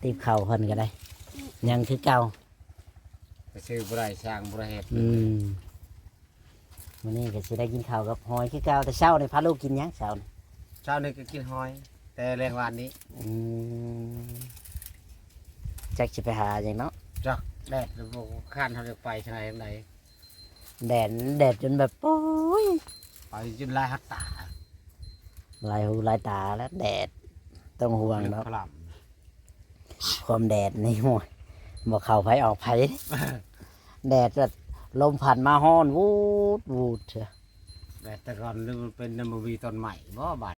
ຕິບເຂົ້າເພິ່ນກໍໄດ້ ຍັງຄືເກົ່າ ໄປຊື້ບໍ່ໄດ້ ສ້າງບໍ່ໄດ້ເຮັດ. ອືມ ມື້ນີ້ກໍຊິໄດ້ກິນເຂົ້າກັບຫອຍຄືເກົ່າ. ແຕ່ເຊົ້ານີ້ພາລູກກິນຫຍັງເຊົ້ານີ້? ເຊົ້ານີ້ກໍກິນຫອຍ ແຕ່ແລງວານນີ້. ອືມ ຈັກຊິໄປຫາຫຍັງເນາະ. ຈັກ ແດດບໍ່ ຄັນເຮົາຈະໄປທາງໃດທາງໃດ. ແດດ ແດດຈົນແບບ ໂອ້ຍ ໄປຈົນລາຍຮັດຕາ ລາຍຫູລາຍຕາແລ້ວ ແດດ ຕ້ອງຫ່ວງເນາະ. ຄວາມແດດນີ້ ໂອ້ຍ ບໍ່ເຂົ້າໃຜອອກໃຜ ແດດແບບ ລົມພັດມາຮ້ອນວູດໆ ເທື່ອ. ແດດແຕ່ກ່ອນນີ້ມັນເປັນ ມັນບໍ່ມີຕົ້ນໄມ້ບໍ່ບາດ.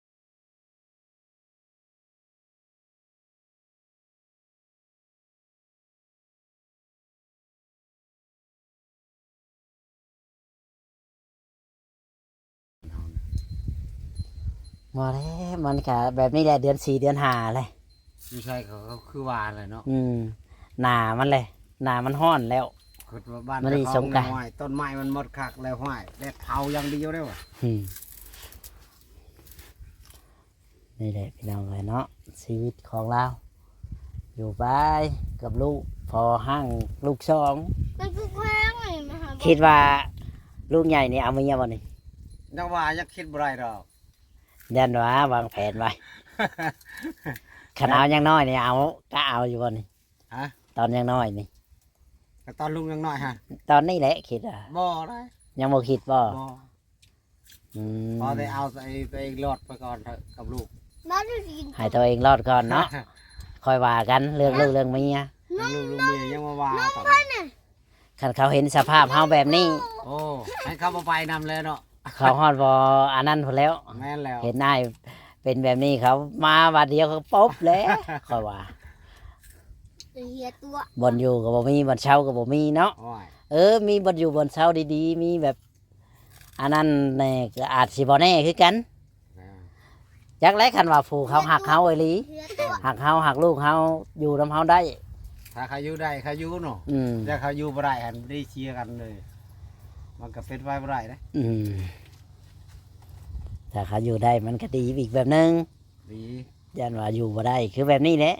ບໍ່ແລ້ວ ມັນກະແບບນີ້ແຫຼະ ເດືອນສີ່ເດືອນຫ້າແຫຼະ. ຢູ່ໃສເຂົາ ເຂົາຄືວ່າແຫຼະເນາະ. ອືມ ໜ້າມັນແຫຼະ ໜ້າມັນຮ້ອນແລ້ວ. ຄິດວ່າບ້ານ ມັນນີ້ ເຈົ້າຂອງ ສົງການ ນ້ອຍ ຕົ້ນໄມ້ມັນໝົດຄັກແລ້ວ ຫ້ວຍ ແດດເຜົາຢ່າງດຽວເດ້ວ່າ. ອືມ ນີ້ແຫຼະພີ່ນ້ອງເອີຍເນາະ ຊີວິດຂອງລາວ ຢູ່ໄປກັບລູກ ພໍຮ້າງລູກສອງ. ມັນຄືແພງນີ້ ມາຫາ ຄິດວ່າລູກໃຫຍ່ນີ້ເອົາເມຍບໍ່ນີ້? ຍັງວ່າຍັງຄິດບໍ່ໄດ້ດອກ ຢ້ານວ່າວາງແຜນໄວ້ ຄັນເອົາຍັງນ້ອຍນີ້ເອົາ ກະເອົາຢູ່ບໍ່ນີ້? ຮະ? ຕອນຍັງນ້ອຍນີ້ ກະຕອນລູກຍັງນ້ອຍຫັ້ນ ຕອນນີ້ແຫຼະຄິດວ່າ ບໍ່ໄດ້ ຍັງບໍ່ຄິດບໍ່? ບໍ່. ອືມ ພໍແຕ່ເອົາໃຫ້ຕົວເອງລອດໄປກ່ອນເຖາະກັບລູກ ໃຫ້ຕົວເອງລອດກ່ອນເນາະ ຄ່ອຍວ່າກັນເລື່ອງລູກເລື່ອງເມຍ. ເລື່ອງລູກເລື່ອງເມຍຍັງມາວ່າກັນ ຄັນເຂົາເຫັນສະພາບເຮົາແບບນີ້ ໂອ້ ໃຫ້ເຂົາບໍ່ໄປນຳແລ້ວເນາະ ເຂົາຮອດບໍ່ອັນນັ້ນພຸ້ນແລ້ວ. ແມ່ນແລ້ວ ເຫັນອ້າຍເປັນແບບນີ້ ເຂົາມາບາດດຽວເຂົາປົບແລ້ວ ຂ້ອຍວ່າ ເອີ ເຮຍຕົວະ ບ່ອນຢູ່ກໍບໍ່ມີ ບ່ອນເຊົາກໍບໍ່ມີເນາະ. ໂອ້ຍ ເອີ ມີບ່ອນຢູ່ບ່ອນເຊົາດີໆ ມີແບບ ອັນນັ້ນແນ່ ກໍອາດຊິບໍ່ແນ່ຄືກັນ ອ່າ ຈັກແຫຼະ. ຄັນວ່າຜູ້ເຂົາຮັກເຮົາອີ່ຫຼີ ເຮືອຕົວະ ຮັກເຮົາ ຮັກລູກເຮົາ ຢູ່ນຳເຮົາໄດ້ ຖ້າເຂົາຢູ່ໄດ້ເຂົາຢູ່ເນາະ. ອືມ ແຕ່ເຂົາຢູ່ບໍ່ໄດ້ຫັ້ນ ໄດ້ເສຍກັນເລີຍ ມັນກໍເປັນໄປບໍ່ໄດ້ເດ້. ອືມ ຖ້າເຂົາຢູ່ໄດ້ມັນກໍດີອີກແບບໜຶ່ງ ດີ ຢ້ານວ່າຢູ່ບໍ່ໄດ້ ຄືແບບນີ້ແຫຼະ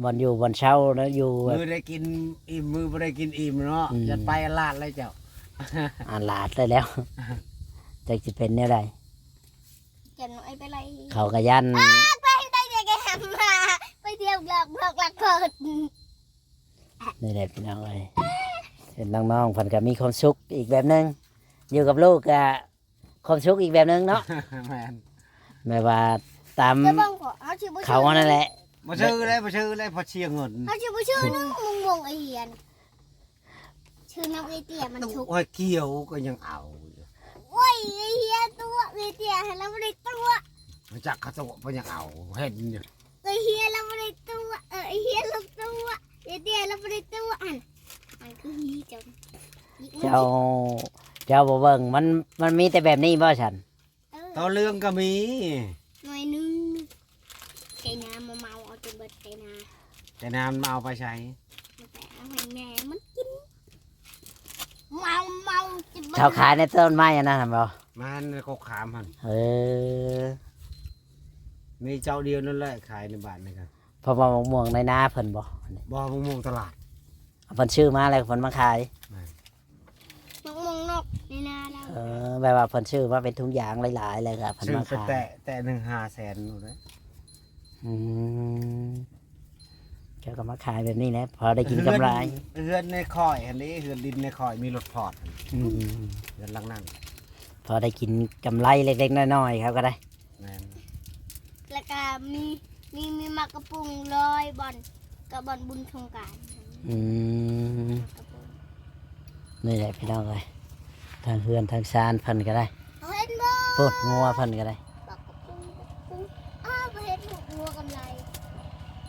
ບ່ອນຢູ່ບ່ອນເຊົາເນາະ ຢູ່ແບບ ມື້ໄດ້ກິນອີ່ມ ມື້ບໍ່ໄດ້ກິນອີ່ມເນາະ. ອືມ ຢ່າໄປອາລາດເລີຍເຈົ້າ ອາລາດເລີຍແລ້ວ ຈັກຊິເປັນແນວໃດ. ຈະໜ້ອຍໄປໄລ່ ເຂົາກໍຢ້ານ ອ້າ ໄປໄດ້ແຕ່ແກມາ ໄປທ່ຽວລອກໆ ລັກເພິ່ນ. ນີ້ແຫຼະພີ່ນ້ອງເອີຍ ເຫັນນ້ອງໆ ເພິ່ນກໍມີຄວາມສຸກອີກແບບໜຶ່ງ ຢູ່ກັບລູກກໍ ຄວາມສຸກອີກແບບໜຶ່ງເນາະ. ແມ່ນ ແບບວ່າຕາມ ແຕ່ເບິ່ງກໍ ເຮົາຊິບໍ່ ເຂົາຫັ້ນແຫຼະ ບໍ່ຊື່ເລີຍ ບໍ່ຊື່ເລີຍ ເພາະເສຍເງິນ. ເຮົາຊິບໍ່ຊື່ນຳມຸງມົງໄອເຮຍ ຊື່ນຳເອື້ອຍເຕ້ຍມັນທຸກ. ໂອ້ຍ ກ່ຽວກໍຍັງເອົາຢູ່. ໂອ້ຍ ເອື້ອຍເຕ້ຍຕົວະ ເອື້ອຍເຕ້ຍໃຫ້ລາວບໍ່ໄດ້ຕົວະ ມາຈັກເຂົາຕົວະ ເພິ່ນຍັງເອົາ ເຫັນຢູ່. ເອື້ອຍເຕ້ຍລາວບໍ່ໄດ້ຕົວະ ເອີ ເອື້ອຍເຕ້ຍລາວຕົວະ ເອື້ອຍເຕ້ຍລາວບໍ່ໄດ້ຕົວະ ອັນ ອັນຄືເຈົ້າ ເຈົ້າ ເຈົ້າບໍ່ເບິ່ງ ມັນ ມັນມີແຕ່ແບບນີ້ບໍ່ຊັ້ນ? ເອີ ຕໍ່ເລື່ອງກໍມີ ໜ້ອຍໜຶ່ງ ໄຖນາມາເມົາເອົາຈົນເບິດໄຖນາ. ໄຖນາມາເອົາໄປໃສ? ມາແຕ່ເອົາໃຫ້ແມ່ມັນກິນ ເມົາ ເມົາ ເຂົາຂາຍໃນຕົ້ນໄມ້ອັນນັ້ນຫັ້ນບໍ່? ແມ່ນ ໃນກົກຂາມຫັ້ນ. ເອີ ມີເຈົ້າດຽວນັ້ນແຫຼະຂາຍໃນບ້ານນີ້ກະ. ເພາະວ່າໝາກມ່ວງໃນນາເພິ່ນບໍ່? ບໍ່ ໝາກມ່ວງຕະຫຼາດ ເພິ່ນຊື້ມາແລ້ວເພິ່ນມາຂາຍ. ແມ່ນ ໝາກມ່ວງນອກໃນນາລາວ. ເອີ ແບບວ່າເພິ່ນຊື້ມາເປັນທຸງຢາງຫຼາຍໆ ແລ້ວກໍເພິ່ນມາຂາຍ ແຕ່ ແຕ່ໜຶ່ງຫ້າແສນພຸ້ນແຫຼະ. ອືມ ເຂົາກໍມາຂາຍແບບນີ້ແຫຼະ ພໍໄດ້ກິນກຳໄລ. ເຮືອນ ເຮືອນໃນຂ້ອຍຫັ້ນເດ້ ເຮືອນດິນໃນຂ້ອຍມີລົດພອດ. ອືມ ເຮືອນຫຼັງນັ້ນ ພໍໄດ້ກິນກຳໄລເລັກໆ ນ້ອຍໆ ເຂົາກໍໄດ້. ແມ່ນ ແລ້ວກໍມີ ມີ ມີໝາກກະປຸງລອຍບ່ອນ ກັບບ່ອນບຸນສົງການ. ອືມ ໝາກກະປຸງ. ນີ້ແຫຼະພີ່ນ້ອງເອີຍ ທາງເຮືອນທາງຊານເພິ່ນກໍໄດ້ ເຫັນບໍ່ ໂອ້ ງົວເພິ່ນກໍໄດ້ ບັກກະປຸງ ບັກກະປຸງ. ອ້າວ ບໍ່ເຫັນງົວກຳໄລ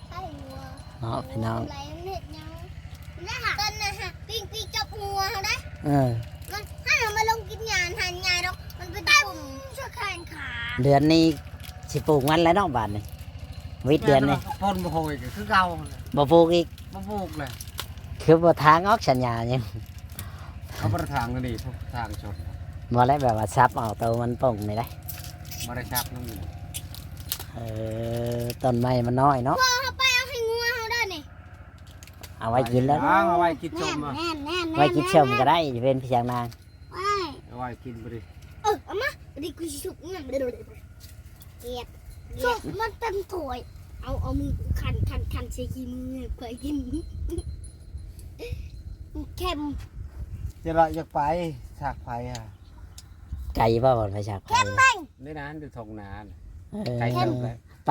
ໃຊ້ງົວເນາະພີ່ນ້ອງ. ກຳໄລມັນເຮັດຫຍັງ? ນັ້ນຫະ ຕົ້ນນັ້ນຫະ ປິງ ປິງຈັບງົວເຮົາໄດ໋. ເອີ ມັນ ຫັ້ນນະ ມັນລົງກິນຫຍ້າຫັ້ນ ຫຍ້າດອກ ມັນໄປຕົມສະແຂນຂາ. ເດືອນນີ້ຊິປູກມັນແລ້ວເນາະ ບາດນີ້ ວິດເດືອນນີ້ ແມ່ນ ແຕ່ວ່າຝົນບໍ່ໂຫຍກໍຄືເກົ່າ ບໍ່ປູກອີກ ບໍ່ປູກແຫຼະ. ຄືບໍ່ຖາງອອກສັນຍາຫຍັງ? ເຂົາບໍ່ໄດ້ຖາງອັນນີ້ ຖາງສົດ. ບໍ່ແລ້ວ ແບບວ່າສັບເອົາໂຕມັນປົ່ງນີ້ໄດ໋ ບໍ່ໄດ້ສັບນຳ. ເອີ ຕົ້ນໄມ້ມັນນ້ອຍເນາະ. ພໍ່ເຮົາໄປເອົາໃຫ້ງົວເຮົາເດີ ເອົາໄວ້ກິນແລ້ວ ເອົາໄວ້ກິນສົ້ມ ແມ່ນໆໆໆ ໄວ້ກິນສົ້ມກໍໄດ້ ເປັນພະຍານາງ ໄວ້ ເອົາໄວ້ກິນບໍ່ດີ ເອີ ເອົາມາ ບໍ່ດີ ກູຊິຊຸກ ເກັບ ເກັບ ມັນເຕັມຖ້ວຍ ເອົາ ເອົາມືຂັນໆໆ ໃສ່ຂີ້ມືໃຫ້ຂ້ອຍກິນ ເຄັມ ຈະລະຢາກໄປ ສາກໄຟຫາ ໄກບໍ່ ບ່ອນໄປສາກໄຟ ເຄັມເບິ່ງ ໃນນັ້ນຢູ່ທົ່ງນາ ເອີ ໄກເຕີບແຫຼະ ໄປ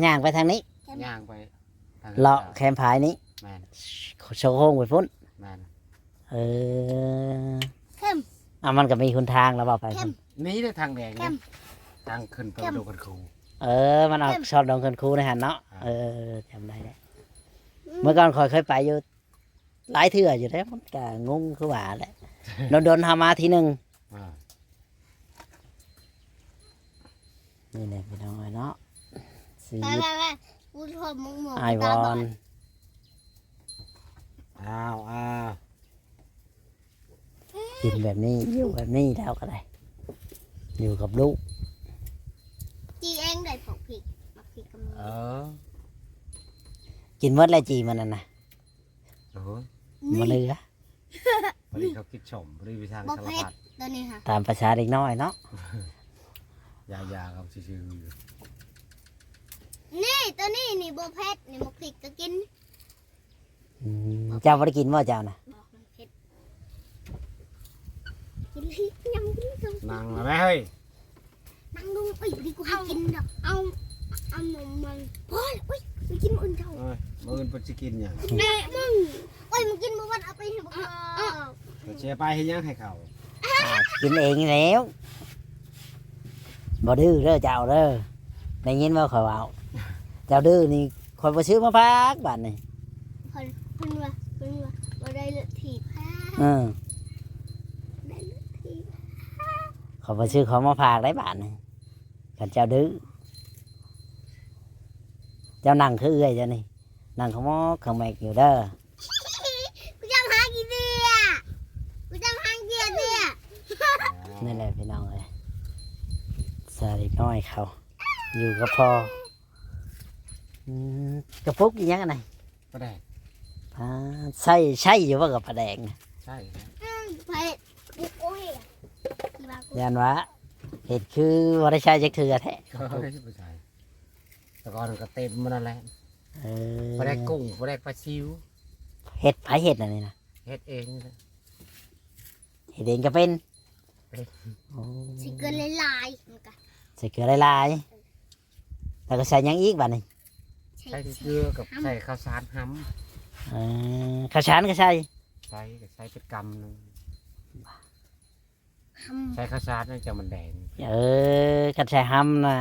ຍ່າງໄປທາງນີ້ ເຄັມ ຍ່າງໄປ ເລາະແຄມພາຍນີ້ ແມ່ນ ໂຊໂຄ້ງໄປພຸ້ນ ແມ່ນ ເອີ ເຄັມ ອ່າ ມັນກໍມີຫົນທາງແລ້ວເວົ້າໄປ ເຄັມ ພຸ້ນ ນີ້ເດ້ທາງແດງ ເຄັມ ທາງຂຶ້ນໄປ ເຄັມ ດອນເຂີນຄູ ເອີ ມັນອອກ ເຄັມ ຊອດດອນເຂີນຄູໃນຫັ້ນເນາະ ອ່າ ເອີ ຈຳໄດ້ແລ້ວ ອືມ ເມື່ອກ່ອນຂ້ອຍເຄີຍໄປຢູ່ ຫຼາຍເທື່ອຢູ່ເດ້ ມັນກໍງົງຄືວ່າແຫຼະ ດົນໆຫາມາທີໜຶ່ງ ອ່າ ນີ້ແຫຼະພີ່ນ້ອງເອີຍເນາະ ຊີວິດ ໄປໆໆ ກູຖອດໝວກ ອ້າຍວອນ ຕາບອດ ອ້າວໆ ກິນແບບນີ້ ຢູ່ແບບນີ້ແລ້ວກໍໄດ້ ຢູ່ກັບລູກ ຈີ່ເອງໄດ້ ພວກພິກ ໝາກພິກກໍມີ ເອີ ກິນໝົດແລ້ວຈີ່ມັນນັ້ນນະ ໂອ້ຍ ບໍ່ເຫຼືອ ບໍ່ໄດ້ເຂົາກິນສົ້ມ ບໍ່ໄດ້ໄປທາງ ບໍ່ເຜັດ ສາລະພັດ ຕົວນີ້ຫະ ຕາມພາສາເດັກນ້ອຍເນາະ ຢາໆ ເຂົາຊື່ໆ ນີ້ ຕົວນີ້ນີ້ບໍ່ເຜັດ ນີ້ໝາກພິກກໍກິນ ອືມ ເຈົ້າບໍ່ໄດ້ກິນບໍ່ເຈົ້ານະ? ບໍ່ ມັນເຜັດ ກິນ ຍຳກິນ ນັ່ງລະແມ່ເຮີ້ຍ ນັ່ງລົງ ເອີຍ ບໍ່ດີ ກູໃຫ້ກິນດອກ ເອົາ ເອົານມມັນ ພໍແລ້ວ ໂອ້ຍ ໄປກິນມື້ອື່ນເຈົ້າ ເອີຍ ມື້ອື່ນເພິ່ນຊິກິນຫຍັງ ແມ່ມຶງ ໂອ້ຍ ມັນກິນບໍ່ໝົດ ເອົາໄປໃຫ້ບັກ ເອີ ເອົາ ເອົາ ເອົາ ເອົາ ເອົາ ເອົາ ເອົາ ເອົາ ເອົາ ເອົາ ເອົາ ເອົາ ເອົາ ອ່າ ກິນເອງແລ້ວ ບໍ່ດື້ເດີເຈົ້າເດີ ໄດ້ຍິນບໍ່ຂ້ອຍເວົ້າ ເຈົ້າດື້ນີ້ ຂ້ອຍບໍ່ຊື້ມາຝາກບາດນີ້ ເພິ່ນ ເພິ່ນວ່າ ເພິ່ນວ່າບໍ່ໄດ້ເລືອກທີ່ ເອີ ໄດ້ເລືອກທີ່ ຂ້ອຍບໍ່ຊື້ຂອງມາຝາກໄດ້ບາດນີ້ ຄັນເຈົ້າດື້ ເຈົ້ານັ່ງຄືເອື້ອຍເຈົ້ານີ້ ນັ່ງຂະມອກຂະແມກຢູ່ເດີ ກູຈະຫາກິນເບຍ ກູຈະຫາກິນເບຍ ນີ້ແຫຼະພີ່ນ້ອງເອີຍ ສາວເດັກນ້ອຍເຂົາ ຢູ່ກັບພໍ່ ອືມ ກະປຸກອີຫຍັງອັນນັ້ນ ປາແດກ ອ່າ ໃຊ້ ໃຊ້ຢູ່ບໍ່ກັບປາແດກນະ? ໃຊ້ ອືມ ໃຊ້ ໂອ້ຍ ຢ້ານວ່າເຮັດຄືບໍ່ໄດ້ໃຊ້ຈັກເທື່ອແທ້ ເອີຍ ບໍ່ໃຊ້ ແຕ່ກ່ອນກໍເຕັມໝົດນັ້ນແຫຼະ ເອີ ປາແດກກຸ້ງ ປາແດກປາຊິວ ເຮັດ ໃຜເຮັດອັນນີ້ນະ? ເຮັດເອງນີ້ແຫຼະ ເຮັດເອງກໍເປັນ ເປັນ ໂອ້ ໃສ່ເກືອຫຼາຍໆ ມັນກໍ ໃສ່ເກືອຫຼາຍໆ ເອີ ແລ້ວກໍໃສ່ຫຍັງອີກບາດນີ້? ໃສ່ ໃສ່ເກືອກັບ ຫຳ ໃສ່ເຂົ້າສານຫຳ ເອີ ເຂົ້າສານກໍໃສ່ ໃສ່ ກໍໃສ່ເປັນກຳໜຶ່ງ ຫຳ ໃສ່ເຂົ້າສານນັ້ນຈັ່ງມັນແດງ ເອີ ຄັນໃສ່ຫຳນະ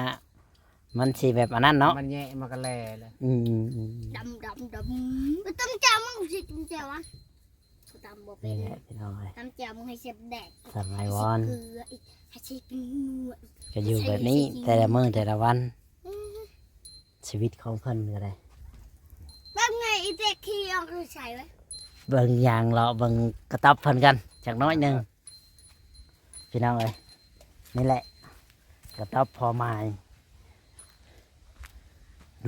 ມັນຊິແບບອັນນັ້ນເນາະ ມັນແຍະ ມັນກໍແຫຼະແຫຼະ ອືມໆໆ ດຳໆໆ ຕຳແຈ່ວ ມັນຊິກິນແຈ່ວຫວາ? ຕຳບໍ່ເປັນ ນີ້ແຫຼະພີ່ນ້ອງເອີຍ ຕຳແຈ່ວ ມຶງໃຫ້ແຊບແດກ ສະໄໝວອນ ໃສ່ເກືອອີກ ໃຫ້ໃສ່ເກືອອີກ ກໍຢູ່ແບບນີ້ ໃສ່ ໃສ່ເກືອ ແຕ່ລະມື້ແຕ່ລະວັນ ອືມ ຊີວິດຂອງເພິ່ນກໍໄດ້ ເບິ່ງໄງ ອີເດັກຂີ້ອອກຢູ່ໃສວະ ເບິ່ງຍາງເລາະເບິ່ງກະຕ໊ອບເພິ່ນກັນຈັກໜ້ອຍໜຶ່ງ ພີ່ນ້ອງເອີຍ ນີ້ແຫຼະ ກະຕ໊ອບພໍ່ໝາຍ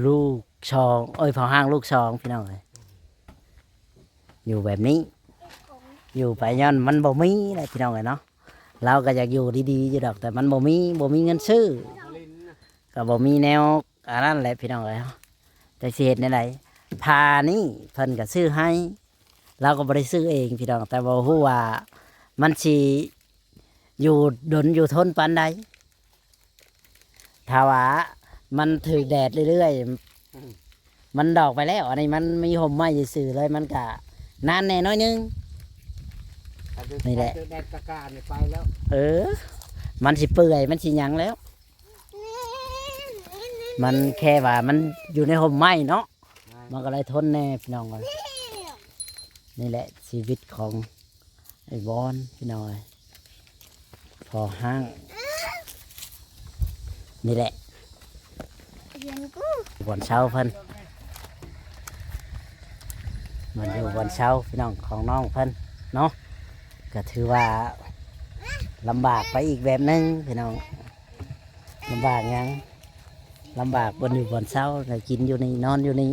ລູກສອງ ເອີຍ ພໍ່ຮ້າງລູກສອງ ພີ່ນ້ອງເອີຍ ຢູ່ແບບນີ້ ຢູ່ໄປຍ້ອນມັນບໍ່ມີແຫຼະ ພີ່ນ້ອງເອີຍເນາະ ລາວກໍຢາກຢູ່ດີໆຢູ່ດອກ ແຕ່ມັນບໍ່ມີ ບໍ່ມີເງິນຊື້ ກໍບໍ່ມີແນວ ອັນນັ້ນແຫຼະພີ່ນ້ອງເອີຍ ແຕ່ຊິເຮັດແນວໃດ ຜ້ານີ້ເພິ່ນກໍຊື້ໃຫ້ ລາວກໍບໍ່ໄດ້ຊື້ເອງພີ່ນ້ອງ ແຕ່ບໍ່ຮູ້ວ່າມັນຊິຢູ່ດົນຢູ່ທົນປານໃດ ຖ້າວ່າມັນຖືກແດດເລື້ອຍໆ ມັນດອກໄປແລ້ວ ອັນນີ້ມັນມີຮົ່ມໄມ້ຊື່ໆເລີຍ ມັນກະນານແດ່ໜ້ອຍໜຶ່ງ ຖ້າຖືກ ນີ້ແຫຼະ ຖ້າຖືກແດດກະກະນີ້ໄປແລ້ວ ເອີ ມັນຊິເປື່ອຍ ມັນຊິຫຍັງແລ້ວ ມັນແຄ່ວ່າມັນຢູ່ໃນຮົ່ມໄມ້ເນາະ ມັນກໍເລີຍທົນແດ່ພີ່ນ້ອງເອີຍ ນີ້ແຫຼະຊີວິດຂອງ ໄອ້ວອນພີ່ນ້ອງເອີຍ ພໍ່ຮ້າງ ນີ້ແຫຼະ ເຮືອນກູ ບ່ອນເຊົາເພິ່ນ ມັນຢູ່ບ່ອນເຊົາພີ່ນ້ອງຂອງນ້ອງເພິ່ນເນາະ ກໍຖືວ່າລຳບາກໄປອີກແບບໜຶ່ງພີ່ນ້ອງ ລຳບາກຫຍັງ? ລຳບາກບ່ອນຢູ່ບ່ອນເຊົາ ໄດ້ກິນຢູ່ນີ້ ນອນຢູ່ນີ້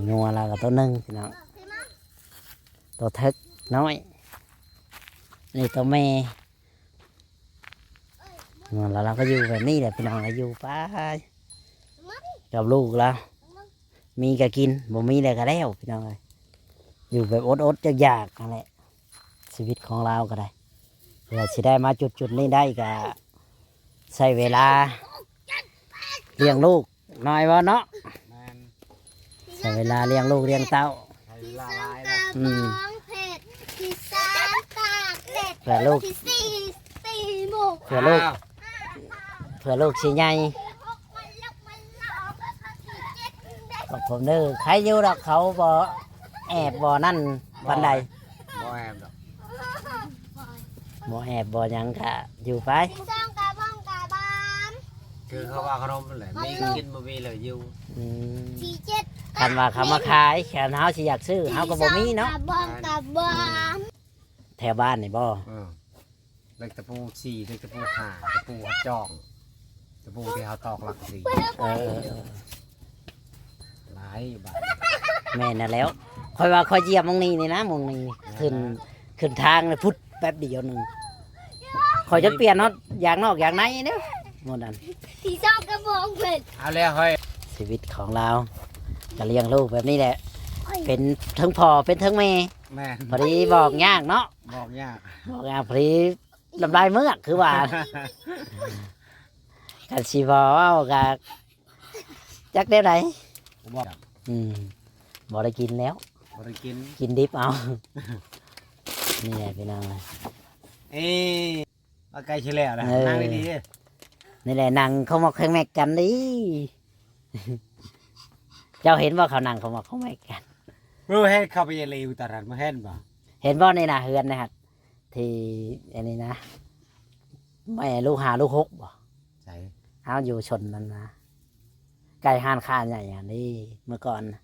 ງົວລາວກໍໂຕໜຶ່ງພີ່ນ້ອງ ໂຕເຖິກນ້ອຍ ນີ້ໂຕແມ່. ແມ່ນແລ້ວ ລາວກໍຢູ່ແບບນີ້ແຫຼະພີ່ນ້ອງ ລາວຢູ່ໄປກັບລູກລາວ ມີກໍກິນ ບໍ່ມີແລ້ວກໍແລ້ວພີ່ນ້ອງເອີຍ ຢູ່ແບບອົດໆຢາກໆຫັ້ນແຫຼະ ຊີວິດຂອງລາວກໍໄດ້ ເພື່ອຊິໄດ້ມາຈຸດໆນີ້ໄດ້ກໍໃຊ້ເວລາລ້ຽງລູກ ນ້ອຍບໍ່ເນາະ? ແມ່ນ ໃຊ້ເວລາລ້ຽງລູກລ້ຽງເຕົ້າ ໃຊ້ເວລາຫຼາຍແລ້ວ ອືມ ທີສອງ ເຜັດ ທີສາມ ຕາກແດດ ເພື່ອລູກ ທີສີ່ ຕີໝູກ ເພື່ອລູກ ອ້າວ ເພື່ອລູກຊິໃຫຍ່ ທີຫົກ ມັນລົກມັນຫຼອງ ທີເຈັດ ມັນເດັກ ກໍຜົມເດີ ໃຄຢູ່ດອກ ເຂົາບໍ່ແອບບໍ່ນັ້ນປານໃດ ບໍ່ແອບດອກ ບໍ່ແອບບໍ່ຫຍັງກະຢູ່ໄປ ທີສອງກະບ້ອງກະບາມ ຄືເຂົາວ່າຂະໜົມນັ້ນແຫຼະ ມີກໍກິນ ບໍ່ມີແລ້ວຢູ່ ອືມ ທີເຈັດ ຄັນວ່າເຂົາມາຂາຍ ຄັນເຮົາຊິຢາກຊື້ ເຮົາກໍບໍ່ມີເນາະ ທີສອງກະບ້ອງກະບາມ ແຖວບ້ານນີ້ບໍ່? ເອີ ເຫຼັກຕະປູສີ່ ເຫຼັກຕະປູຫ້າ ຕະປູຮັບຈ້ອງ ຕະປູທີ່ເຮົາຕອກຫຼັງກະສີ ເອີ ເອີ ເອີ ຫຼາຍຢູ່ບ້ານ ແມ່ນນັ້ນແຫຼ້ວ ຂ້ອຍວ່າຂ້ອຍຢຽບໝ່ອງນີ້ນີ້ນະ ໝ່ອງນີ້ ແມ່ນ ຂຶ້ນ ແລ້ວ ຂຶ້ນທາງນີ້ພຸດແປັບດຽວໜຶ່ງ ຂ້ອຍຈົນປ່ຽນຮອດຢາງນອກຢາງໃນເດ້ໝົດນັ້ນ ທີ່ຊອກກະບອງເພິ່ນ ເອົາແລ້ວເຮີ້ຍ ຊີວິດຂອງລາວ ກໍລ້ຽງລູກແບບນີ້ແຫຼະ ເປັນເທິງພໍ່ເປັນເທິງແມ່ ແມ່ນ ພໍດີບອກຍາກເນາະ ບອກຍາກ ບອກຍາກ ພໍດີ ນ້ຳລາຍເມືອກຄືວ່າ ຄັນຊິບໍ່ເວົ້າກໍຈັກແນວໃດ ບໍ່ ອືມ ບໍ່ໄດ້ກິນແລ້ວ ບໍ່ໄດ້ກິນ ກິນດິບເອົາ ນີ້ແຫຼະພີ່ນ້ອງ ເອີ ວ່າໃກ້ຊິແລ້ວແລ້ວ ເອີ ນັ່ງດີໆ ນີ້ແຫຼະນັ່ງເຂົ້າມອກແຄງແມັກກັນເດ້ ເຈົ້າເຫັນບໍ່ເຂົານັ່ງເຂົ້າມອກເຂົ້າແມັກກັນ ເອີ ເຫັນເຂົາໄປເລວຕານັ້ນ ບໍ່ເຫັນບໍ່ ເຫັນບໍ່ນີ້ນະ ເຮືອນນະ ທີ່ອັນນີ້ນະ ແມ່ລູກຫ້າລູກຫົກບໍ່ ໃສ ເຮົາຢູ່ຊົນນັ້ນນະ ໃກ້ຮ້ານຄ້າໃຫຍ່ຫັ້ນເດ້ ເມື່ອກ່ອນນະ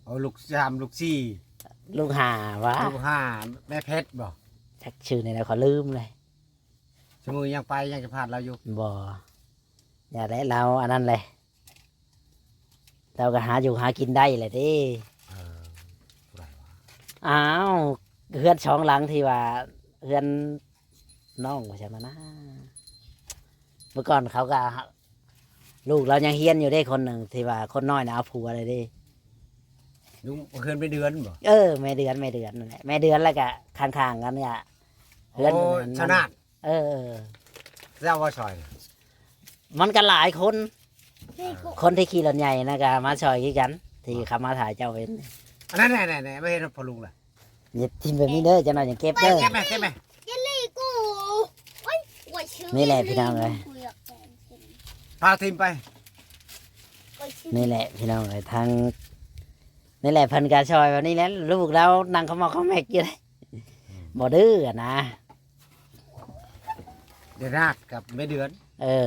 ໂອ້ ລູກສາມລູກສີ່ ລູກຫ້າຫວາ ລູກຫ້າ ແມ່ເພັດບໍ່ ຈັກຊື່ແນວໃດ ຂ້ອຍລືມເລີຍ ຊຸມື້ຍັງໄປ ຍັງສຳພາດລາວຢູ່ ບໍ່ ຢ່າແຫຼະ ລາວອັນນັ້ນແຫຼະ ລາວກໍຫາຢູ່ຫາກິນໄດ້ແຫຼະເດ້ ເອີ ຜູ້ໃດວະ ອ້າວ ເຮືອນສອງຫຼັງທີ່ວ່າ ເຮືອນນ້ອງວ່າຊັ້ນນະ ເມື່ອກ່ອນເຂົາກໍ ລູກລາວຍັງຮຽນຢູ່ເດ້ ຄົນໜຶ່ງທີ່ວ່າຄົນນ້ອຍນະເອົາຜົວແລ້ວເດ້ ຢູ່ເຮືອນແມ່ເດືອນບໍ່ ເອີ ແມ່ເດືອນ ແມ່ເດືອນນັ້ນແຫຼະ ແມ່ເດືອນ ແລ້ວກໍຂ້າງໆກັນກໍເຮືອນ ໂອ້ຍ ນັ້ນ ຊະນາດ ເອີ ເຈົ້າວ່າຊ່ອຍ ມັນກໍຫຼາຍຄົນ ນີ້ ຄົນທີ່ຂີ່ລົດໃຫຍ່ນະກໍມາຊ່ອຍຄືກັນ ທີ່ເຂົາມາຖ່າຍເຈົ້າເປັນ ອັນນັ້ນແນ່ໆໆ ມາເຮັດໃຫ້ພໍ່ລຸງລະ ຢ່າຖິ້ມແບບນີ້ເດີ ຈັກໜ້ອຍຈັ່ງເກັບເດີ ເກັບແມ່ ເກັບແມ່ ຢ່າຫຼີກກູ ໂອ້ຍ ນີ້ແຫຼະພີ່ນ້ອງເອີຍ ພາຖິ້ມໄປ ນີ້ແຫຼະພີ່ນ້ອງເອີຍ ທາງ ນີ້ແຫຼະ ເພິ່ນກໍຊ່ອຍແບບນີ້ແຫຼະ ລູກລາວນັ່ງເຂົ້າມອກເຂົ້າແມັກຢູ່ເດ້ ອືມ ບໍ່ດື້ຫັ້ນນະ ເດນາດກັບແມ່ເດືອນ ເອີ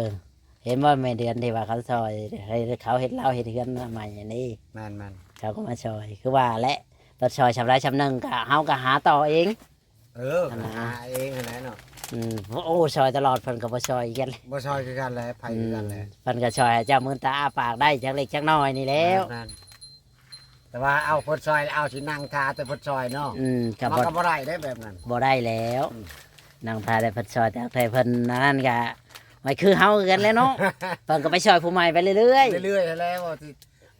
ເຫັນບໍ່ແມ່ເດືອນທີ່ວ່າເຂົາຊ່ອຍ ໃຫ້ເຂົາເຮັດ ລາວເຮັດເຮືອນໃໝ່ອັນນີ້ ແມ່ນໆ ເຂົາກໍມາຊ່ອຍ ຄືວ່າແຫຼະ ເພິ່ນຊ່ອຍຊ່ຳໃດຊ່ຳໜຶ່ງ ກໍເຮົາກໍຫາຕໍ່ເອງ ເອີ ຫັ້ນນະ ຫາເອງຫັ້ນແຫຼະເນາະ ອືມ ໂອ້ ຊ່ອຍຕະຫຼອດ ເພິ່ນກໍບໍ່ຊ່ອຍຄືກັນ ບໍ່ຊ່ອຍຄືກັນແຫຼະ ໃຜຄືກັນແຫຼະ ອືມ ເພິ່ນກໍຊ່ອຍໃຫ້ເຈົ້າມືນຕາອ້າປາກໄດ້ຈັກເລັກຈັກນ້ອຍນີ້ແຫຼ້ວ ແມ່ນໆ ແຕ່ວ່າເອົາເພິ່ນຊ່ອຍ ເອົາຊິນັ່ງຖ້າແຕ່ເພິ່ນຊ່ອຍເນາະ ອືມ ກໍ ມັນ ບໍ່ ກໍບໍ່ໄດ້ເດ້ແບບນັ້ນ ບໍ່ໄດ້ແລ້ວ ອືມ ນັ່ງຖ້າແຕ່ເພິ່ນຊ່ອຍ ແຕ່ເພິ່ນອັນນັ້ນກໍ ມັນຄືເຮົາຄືກັນແຫຼະເນາະ ເພິ່ນກໍໄປຊ່ອຍຜູ້ໃໝ່ໄປເລື້ອຍໆ ເລື້ອຍໆ ຫັ້ນແຫຼະ ວ່າຊິ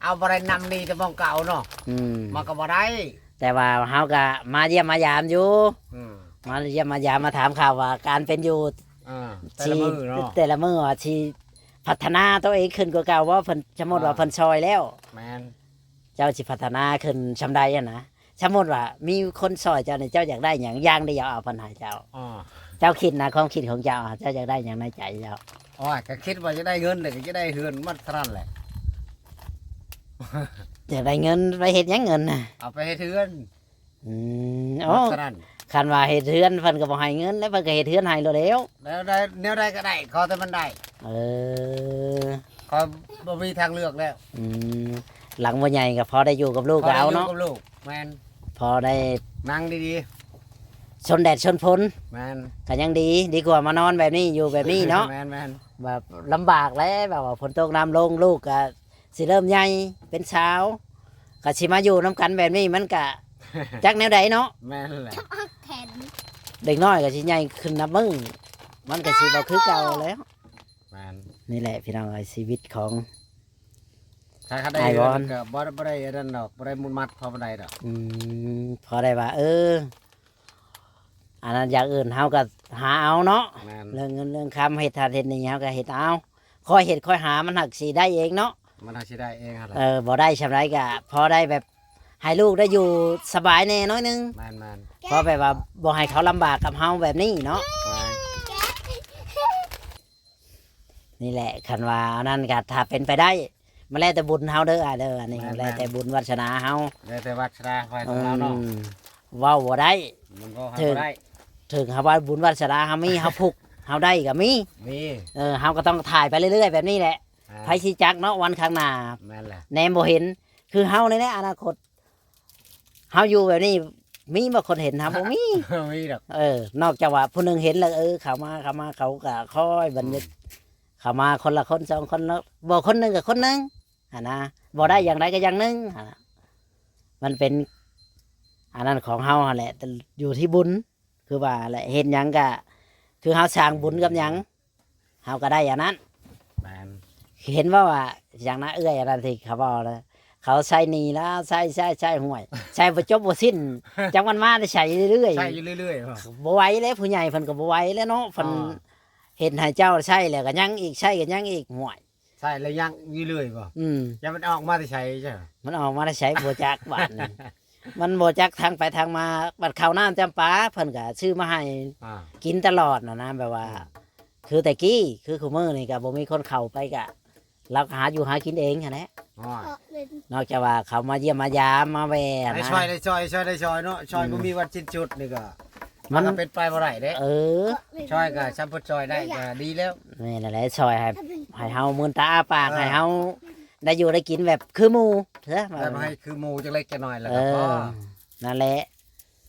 ເອົາບໍ່ໄດ້ນຳນີ້ແຕ່ໝ່ອງເກົ່າເນາະ ອືມ ມັນກໍບໍ່ໄດ້ ແຕ່ວ່າເຮົາກໍມາຢ້ຽມມາຢາມຢູ່ ອືມ ມາຢ້ຽມມາຢາມ ມາຖາມຂ່າວວ່າການເປັນຢູ່ ເອີ ແຕ່ລະມື້ເນາະ ແຕ່ລະມື້ວ່າຊິ ພັດທະນາໂຕເອງຂຶ້ນກວ່າເກົ່າບໍ່? ເພິ່ນ ສົມມຸດວ່າ ອ່າ ເພິ່ນຊ່ອຍແລ້ວ ແມ່ນ ເຈົ້າຊິພັດທະນາຂຶ້ນຊ່ຳໃດຫັ້ນນະ? ສົມມຸດວ່າມີຄົນຊ່ອຍເຈົ້ານີ້ ເຈົ້າຢາກໄດ້ຫຍັງຢ່າງດຽວ ເອົາເພິ່ນໃຫ້ເຈົ້າ? ອໍ ເຈົ້າຄິດນະ ຄວາມຄິດຂອງເຈົ້າ ເຈົ້າຢາກໄດ້ຫຍັງໃນໃຈເຈົ້າ? ໂອ້ຍ ກໍຄິດວ່າຈະໄດ້ເງິນ ແລ້ວກໍຈະໄດ້ເຮືອນມັນເທົ່ານັ້ນແຫຼະ. ຢາກໄດ້ເງິນໄປເຮັດຫຍັງເງິນນະ? ເອົາໄປເຮັດເຮືອນ. ອືມ ໂອ້ ເທົ່ານັ້ນ ຄັນວ່າເຮັດເຮືອນເພິ່ນກໍບໍ່ໃຫ້ເງິນ ແລ້ວເພິ່ນກໍເຮັດເຮືອນໃຫ້ໂລດແລ້ວ. ແນວໃດ ແນວໃດກໍໄດ້ ຂໍແຕ່ມັນໄດ້. ເອີ ຂ້ອຍບໍ່ມີທາງເລືອກແລ້ວ. ອືມ ຫຼັງບໍ່ໃຫຍ່ກໍພໍໄດ້ຢູ່ກັບລູກ ພໍໄດ້ ກໍເອົາເນາະ ຢູ່ກັບລູກ. ແມ່ນ ພໍໄດ້ນັ່ງດີໆ ຊົນແດດຊົນຝົນ. ແມ່ນ ກໍຍັງດີ ດີກວ່າມານອນແບບນີ້ ຢູ່ແບບນີ້ເນາະ. ແມ່ນໆ ແບບລຳບາກແຫຼະ ແບບວ່າຝົນຕົກນ້ຳລົງ ລູກກໍ ຊິເລີ່ມໃຫຍ່ເປັນສາວ ກໍຊິມາຢູ່ນຳກັນແບບນີ້ ມັນກະຈັກແນວໃດເນາະ. ແມ່ນແຫຼະ ເດັກນ້ອຍກໍຊິໃຫຍ່ຂຶ້ນນັບມື້ ມັນກໍຊິບໍ່ຄືເກົ່າແລ້ວ. ແມ່ນ ນີ້ແຫຼະພີ່ນ້ອງເອີຍ ຊີວິດຂອງ ຖ້າຄັນໄດ້ ອ້າຍວອນ ເຮືອນກໍບໍ່ ບໍ່ໄດ້ອັນນັ້ນດອກ ບໍ່ໄດ້ມຸດມັດພໍປານໃດດອກ. ອືມ ພໍໄດ້ວ່າ ເອີ ອັນນັ້ນຢ່າງອື່ນເຮົາກໍຫາເອົາເນາະ. ແມ່ນ ເລື່ອງເງິນເລື່ອງຄຳ ເຮັດທາດເຮັດນີ້ເຮົາກໍເຮັດເອົາ ຄ່ອຍເຮັດຄ່ອຍຫາ ມັນຫາກຊິໄດ້ເອງເນາະ. ມັນຫາກຊິໄດ້ເອງຫັ້ນແຫຼະ. ເອີ ບໍ່ໄດ້ຊ່ຳໃດກໍພໍໄດ້ແບບໃຫ້ລູກໄດ້ຢູ່ສະບາຍແດ່ໜ້ອຍໜຶ່ງ. ແມ່ນໆ ພໍແບບວ່າບໍ່ໃຫ້ເຂົາລຳບາກກັບເຮົາແບບນີ້ເນາະ. ແມ່ນ ນີ້ແຫຼະ ຄັນວ່າອັນນັ້ນກໍຖ້າເປັນໄປໄດ້ ມັນແລ້ວແຕ່ບຸນເຮົາເດີ ອ້າຍເດີ ອັນນີ້ ແມ່ນໆ ແລ້ວແຕ່ບຸນວາດສະໜາເຮົາ ແລ້ວແຕ່ວາດສະໜາຂອງເຮົາເນາະ. ອືມ ເວົ້າບໍ່ໄດ້ ມັນກໍໃຫ້ບໍ່ໄດ້ ເຖິງເຮົາວ່າບຸນວາດສະໜາເຮົາມີ ເຮົາຜຸກ ເຮົາໄດ້ກໍມີ ມີ ເອີ ເຮົາກໍຕ້ອງຖ່າຍໄປເລື້ອຍໆແບບນີ້ແຫຼະ. ອ່າ ໃຜຊິຈັກເນາະ ວັນຂ້າງໜ້າ. ແມ່ນແຫຼະ ແນມບໍ່ເຫັນ ຄືເຮົານີ້ແຫຼະ ອະນາຄົດ ເຮົາຢູ່ແບບນີ້ ມີບໍ່ຄົນເຫັນເຮົາ? ບໍ່ມີ ບໍ່ມີດອກ. ເອີ ນອກຈາກວ່າຜູ້ໜຶ່ງເຫັນແລ້ວ ເອີ ເຂົ້າມາ ເຂົ້າມາ ເຂົາກໍຄ່ອຍບັນຍາ ອືມ ເຂົ້າມາຄົນລະຄົນສອງຄົນເນາະ ບໍ່ຄົນໜຶ່ງກໍຄົນໜຶ່ງຫັ້ນນະ ບໍ່ໄດ້ຢ່າງໃດກໍຢ່າງໜຶ່ງຫັ້ນນະ. ມັນເປັນອັນນັ້ນຂອງເຮົາຫັ້ນແຫຼະ ຢູ່ທີ່ບຸນ ຄືວ່າແຫຼະ ເຮັດຫຍັງກໍຄືເຮົາສ້າງບຸນກັບຫຍັງ ເຮົາກໍໄດ້ອັນນັ້ນ. ແມ່ນ ເຫັນບໍ່ວ່າຫຍັງນະ ເອື້ອຍອັນນັ້ນທີ່ເຂົາເວົ້ານະ ເຂົາໃຊ້ໜີ້ແລ້ວໃຊ້ ໃຊ້ ໃຊ້ ຫ້ວຍ ໃຊ້ບໍ່ຈົບບໍ່ສິ້ນ ຈັກມັນມາແຕ່ໃສເລື້ອຍໆ ໃຊ້ຢູ່ເລື້ອຍໆ ບໍ່ໄຫວແລ້ວ ຜູ້ໃຫຍ່ເພິ່ນກໍບໍ່ໄຫວແລ້ວເນາະ. ເພິ່ນ ອ່າ ເຮັດໃຫ້ເຈົ້າໃຊ້ແລ້ວກໍຍັງອີກ ໃຊ້ກໍຍັງອີກ ຫ້ວຍ ໃຊ້ແລ້ວຍັງຢູ່ເລື້ອຍບໍ່? ອືມ ຢ່າມັນອອກມາແຕ່ໃສຈ້ະ ມັນອອກມາແຕ່ໃສບໍ່ຈັກບາດນີ້. ມັນບໍ່ຈັກທາງໄປທາງມາ ບັດເຂົ້ານ້ຳຈຳປາເພິ່ນກໍຊື້ມາໃຫ້ ອ່າ ກິນຕະຫຼອດຫັ້ນນະ ແບບວ່າ ອືມ ຄືແຕ່ກີ້ ຄືຄູ່ມື້ນີ້ກໍບໍ່ມີຄົນເຂົ້າໄປ ກໍລາວກໍຫາຢູ່ຫາກິນເອງຫັ້ນແຫຼະ. ໂອ້ຍ ນອກຈາກວ່າເຂົາມາຢ້ຽມມາຢາມມາແວ່ຫັ້ນນະ ໃຫ້ຊ່ອຍໄດ້ຊ່ອຍ ຊ່ອຍໄດ້ຊ່ອຍເນາະ ຊ່ອຍ ອືມ ບໍ່ມີວັນສິ້ນສຸດນີ້ກໍ ມັນ ມັນກໍເປັນໄປບໍ່ໄດ້ເດ້. ເອີ ຊ່ອຍກໍຊ່ຳເພິ່ນຊ່ອຍໄດ້ກໍດີແລ້ວ. ແມ່ນແຫຼະ ຊ່ອຍໃຫ້ ໃຫ້ເຮົາມືນຕາອ້າປາກ ເອີ ໃຫ້ເຮົາໄດ້ຢູ່ໄດ້ກິນແບບຄືໝູ່ເທື່ອ ແບບໃຫ້ຄືໝູ່ຈັກເລັກຈັກນ້ອຍແລ້ວກໍພໍ. ເອີ ນັ້ນແຫຼະ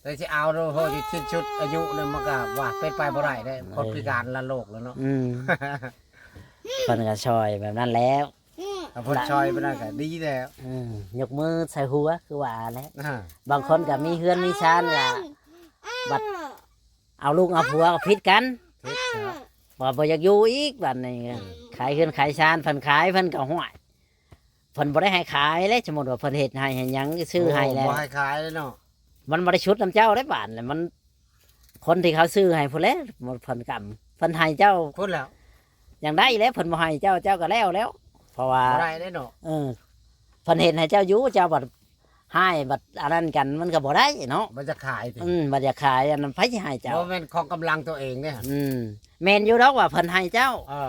ແຕ່ຊິເອົາໂດຍ ໂຫ ສິ້ນສຸດອາຍຸນີ້ ມັນກໍວ່າເປັນໄປບໍ່ໄດ້ເດ້ ເອີ ຄົນພິການລະໂລກແລ້ວເນາະ. ອືມ ເພິ່ນກໍຊ່ອຍແບບນັ້ນແລ້ວ ຖ້າເພິ່ນຊ່ອຍປານນັ້ນກໍດີແລ້ວ. ອືມ ຍົກມືໃສ່ຫົວຄືວ່າແຫຼະ. ອ່າ ບາງຄົນກໍມີເຮືອນມີຊານ ກໍບັດເອົາລູກເອົາຜົວກໍຜິດກັນ ຜິດແລ້ວ ວ່າບໍ່ຢາກຢູ່ອີກ ບັດນີ້ ອືມ ຂາຍເຮືອນຂາຍຊານ ເພິ່ນຂາຍ ເພິ່ນກໍ ຫ້ວຍ ເພິ່ນບໍ່ໄດ້ໃຫ້ຂາຍເດ້. ສົມມຸດວ່າເພິ່ນເຮັດໃຫ້ເຮັດຫຍັງ ຊື້ໃຫ້ແລ້ວ ໂອ້ ບໍ່ໃຫ້ຂາຍເດ້ເນາະ ມັນບໍ່ໄດ້ຊຸດນຳເຈົ້າເດ້ບາດນີ້. ມັນ ຄົນທີ່ເຂົາຊື້ໃຫ້ພຸ້ນແຫຼະ ເພິ່ນກຳ ເພິ່ນໃຫ້ເຈົ້າພຸ້ນແລ້ວ ຍັງໄດ້ແຫຼະ ເພິ່ນບໍ່ໃຫ້ເຈົ້າ ເຈົ້າກໍແລ້ວແລ້ວ ເພາະວ່າບໍ່ໄດ້ເດ້ເນາະ. ເອີ ເພິ່ນເຮັດໃຫ້ເຈົ້າຢູ່ ເຈົ້າບັດຮ້າຍ ບັດອັນນັ້ນກັນ ມັນກໍບໍ່ໄດ້ເນາະ ບັດຢາກຂາຍຕິ. ອືມ ບັດຢາກຂາຍ ອັນນັ້ນໃຜຊິໃຫ້ເຈົ້າ? ບໍ່ແມ່ນຂອງກຳລັງຕົວເອງເດ້. ອືມ ແມ່ນຢູ່ດອກວ່າເພິ່ນໃຫ້ເຈົ້າ ເອີ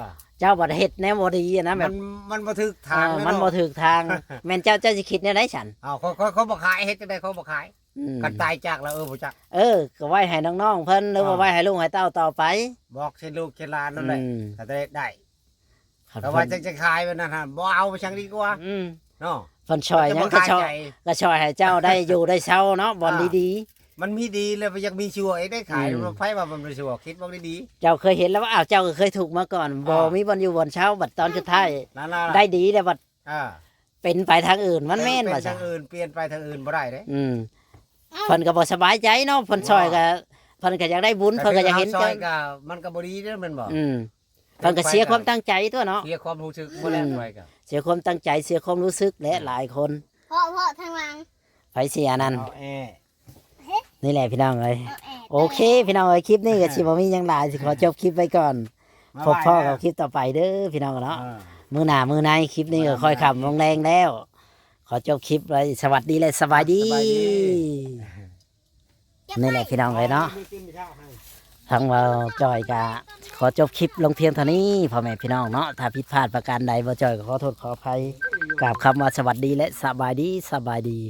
ເຈົ້າບັດເຮັດແນວບໍ່ດີຫັ້ນນະ ແບບ ມັນ ມັນບໍ່ຖືກທາງ ເອີ ເນາະ ມັນບໍ່ຖືກທາງ. ແມ່ນເຈົ້າ ເຈົ້າຊິຄິດແນວໃດຊັ້ນ? ເອົາ ຂ້ອຍ ຂ້ອຍ ຂ້ອຍບໍ່ຂາຍ ເຮັດຈັ່ງໃດຂ້ອຍບໍ່ຂາຍ. ອືມ ຄັນຕາຍຈາກແລ້ວ ເອີ ບໍ່ຈັກ ເອີ ກໍໄວ້ໃຫ້ນ້ອງໆເພິ່ນ ຫຼືວ່າ ອ່າ ໄວ້ໃຫ້ລູກໃຫ້ເຕົ້າຕໍ່ໄປ ບອກໃສ່ລູກໃສ່ຫຼານນັ້ນແຫຼະ. ອືມ ກໍໄດ້ ໄດ້ ແຕ່ວ່າ ເພິ່ນ ຈະ ຈະຂາຍແບບນັ້ນຫັ້ນ ບໍ່ເອົາໄປຊ່າງດີກວ່າ. ອືມ ເນາະ ເພິ່ນຊ່ອຍຫຍັງ ກໍຊ່ອຍ ກໍຊ່ອຍໃຫ້ເຈົ້າໄດ້ຢູ່ໄດ້ເຊົາເນາະ ບ່ອນ ອ່າ ດີໆ. ມັນມີດີແລ້ວ ບໍ່ຢາກມີຊົ່ວອີກໄດ້ຂາຍ. ອືມ ໃຜວ່າມັນບໍ່ຊົ່ວ ຄິດເບິ່ງດີໆ. ເຈົ້າເຄີຍເຫັນແລ້ວວ່າ ອ້າວ ເຈົ້າກໍເຄີຍທຸກມາກ່ອນ ອ່າ ບໍ່ມີບ່ອນຢູ່ບ່ອນເຊົາ ບັດຕອນສຸດທ້າຍ ນັ້ນໆ ໄດ້ດີແລ້ວບັດ ອ່າ ເປັນໄປທາງອື່ນ ມັນແມ່ນ ເປັນ ວ່າຊັ້ນ ເປັນທາງອື່ນ ປ່ຽນໄປທາງອື່ນບໍ່ໄດ້ເດ້. ອືມ ເພິ່ນກໍບໍ່ສະບາຍໃຈເນາະ ເພິ່ນຊ່ອຍກໍ ເພິ່ນກໍຢາກໄດ້ບຸນ ເພິ່ນກໍຢາກເຫັນ ກໍຄືເຮົາຊ່ອຍກໍ ມັນກໍບໍ່ດີເດ້ ແມ່ນບໍ່? ອືມ ເພິ່ນກໍເສຍຄວາມຕັ້ງໃຈຕົວະເນາະ ເສຍຄວາມຮູ້ສຶກໝົດແລ້ວ ອືມ ຂ້ອຍກໍເສຍຄວາມຕັ້ງໃຈ ເສຍຄວາມຮູ້ສຶກແຫຼະ ອ່າ ຫຼາຍຄົນ ເພາະ ເພາະທາງຫຼັງ ໃຜເສຍອັນນັ້ນ ເອົາແອ ນີ້ແຫຼະພີ່ນ້ອງເອີຍ. ໂອເຄພີ່ນ້ອງເອີຍ ຄລິບນີ້ກໍຊິບໍ່ມີຫຍັງຫຼາຍ ຊິຂໍຈົບຄລິບໄວ້ກ່ອນ. ມາ ພົບພໍ້ກັບຄລິບຕໍ່ໄປເດີພີ່ນ້ອງເນາະ. ເອີ ມື້ໜ້າມື້ໃນ ຄລິບນີ້ກໍຄ່ອຍຄ່ຳລົງແລງແລ້ວ. ຂໍຈົບຄລິບໄວ້ ສະຫວັດດີ ແລະ ສະບາຍດີ. ສະບາຍດີ. ນີ້ແຫຼະພີ່ນ້ອງເອີຍເນາະ ທາງບ່າວຈ່ອຍກະຂໍຈົບຄລິບລົງພຽງເທົ່ານີ້ ພໍ່ແມ່ພີ່ນ້ອງເນາະ. ຖ້າຜິດພາດປະການໃດ ບ່າວຈ່ອຍກໍຂໍໂທດຂໍອະໄພ ກາບຄຳວ່າສະຫວັດດີ ແລະ ສະບາຍດີ ສະບາຍດີ.